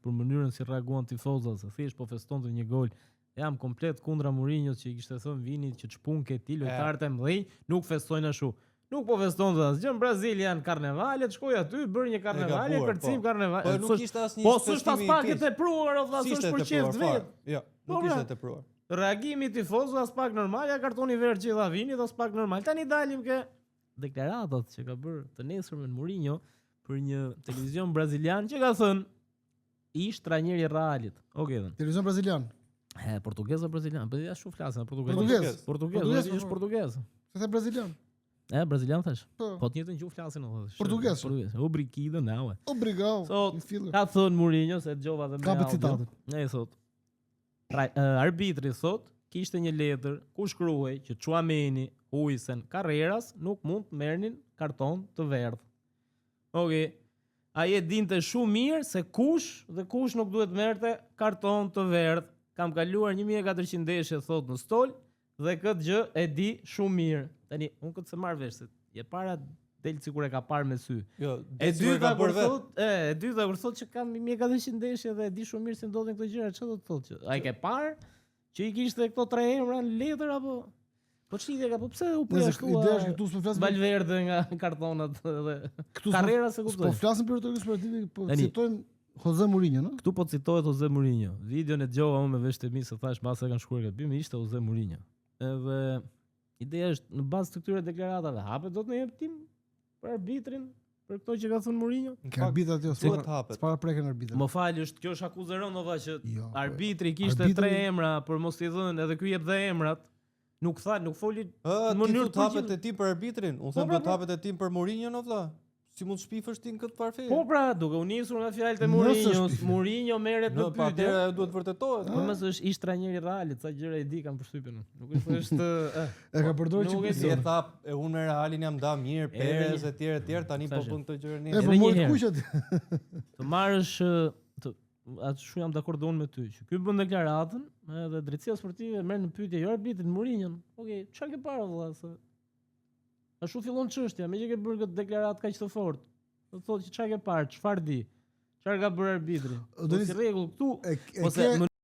për mënyrën si reaguan tifozat, se thjesht po festonte një gol. Jam komplet kundra Mourinhos që i kishte thënë Vinit që ç'punë ke ti lojtarët e mëdhenj nuk festojnë ashtu. Nuk po festonte asgjë, në Brazil janë karnevalet, shkoi aty, bëri një karnevale, gabuar, kërcim po. karnevale. Po nuk S'është- ishte asnjë Po s'është as festim i pak e keq. tepruar, o vlla, S'ishte s'është për e qejf tepruar të fare. vet. Jo, Po, nuk pra. ishte e tepruar. Reagimi i tifozëve as pak normal, ja kartoni verdh që i dha Vinit as pak normal. Tani dalim ke deklaratat që ka bërë të nesërmen Mourinho për një televizion brazilian që ka thënë ish trajneri i Realit. Okej, okay, Televizion brazilian. He, portugez apo brazilian? Po ja shu flasin, portugez. Portugez. Portugez, Portugez, është po. portugez. Se the brazilian. E, brazilian thash. Po. Po të njëjtën gjuhë flasin ato. Portugez. Portugez. Obrigado now. Obrigado. Sot, Një fillë. Ka thënë Mourinho se dëgjova dhe me Ka për audio. citatet. Ne thot. Ra, e, arbitri thot kishte një letër ku shkruhej që Tchouameni, Huijsen, Carreras nuk mund të merrnin karton të verdh. Okej. Ai e dinte shumë mirë se kush dhe kush nuk duhet merrte karton të verdh. Kam kaluar 1400 ndeshje thot në stol dhe këtë gjë e di shumë mirë. Tani unë këtë se marr vesh se e para del sikur e ka parë me sy. Jo, E sikur dyta ka kur bërë vet. thot, e, e dyta kur thot që kam 1400 ndeshje dhe e di shumë mirë si ndodhin këto gjëra, çfarë do të thotë që? A i ke parë që i kishte këto tre emra në letër apo Po ç'lidhje ka, po pse u Nëse përjashtua? ideja është që këtu s'po flasim Valverde nga kartonat dhe këtu s'po- Carrera se s'po kuptoj. flasim për retorikën sportive, po Tani- citojmë Jose Mourinho, no? Këtu po citohet Jose Mourinho. Videon e dëgjova unë me veshët e mi se thash mbase e kanë shkruar gabim, ishte Jose Mourinho. Edhe ideja është në bazë të këtyre deklaratave, hapet do të në hetim për arbitrin, për këto që ka thënë Mourinho. Në Ke fakt, arbitrat jo, duhet s'para hapet. s'para preken arbitrat. Më fal, është kjo është akuzë e rëndë valla që Jo, po, arbitri kishte Arbitri- tre emra për mos i dhënë, edhe ky jep dhe emrat. Nuk tha, nuk foli Ë, në ti mënyrë thot të hapet përgjithshme. e ti për arbitrin. Unë Po, them pra, do të pra. hapet e tim për Mourinho, no vlla. Si mund shpifësh ti në këtë farë feje? Po pra, duke u nisur nga fjalët e Nëse Mourinhos, shpifin. Mourinho merret Në në pa pyetje. atëherë ajo duhet vërtetohet. Po mos është ish trajneri i Realit, sa gjëra i di kam përshtypjen. unë. Nuk është se është eh. E ka përdorur Nuk e që di. Si e tha, e unë me Realin jam nda mirë, Edhe Perez një- e tjerë e tjerë, tani po Thashë. bën këtë gjëra E ne. po Edhe një mori herë. kuq aty. Të marrësh ë, të atë shumë jam dakord unë me ty, që ky bën deklaratën, edhe drejtësia sportive merr në pyetje jo arbitrin Mourinhon. Okej, çfarë ke parë vëlla se Ashtu fillon çështja, me që ke bërë këtë deklaratë kaq të fortë. Do të thotë që çfarë ke parë, çfarë di? Çfarë ka bërë arbitri? Po Denis, si rregull këtu E, e ose ke më.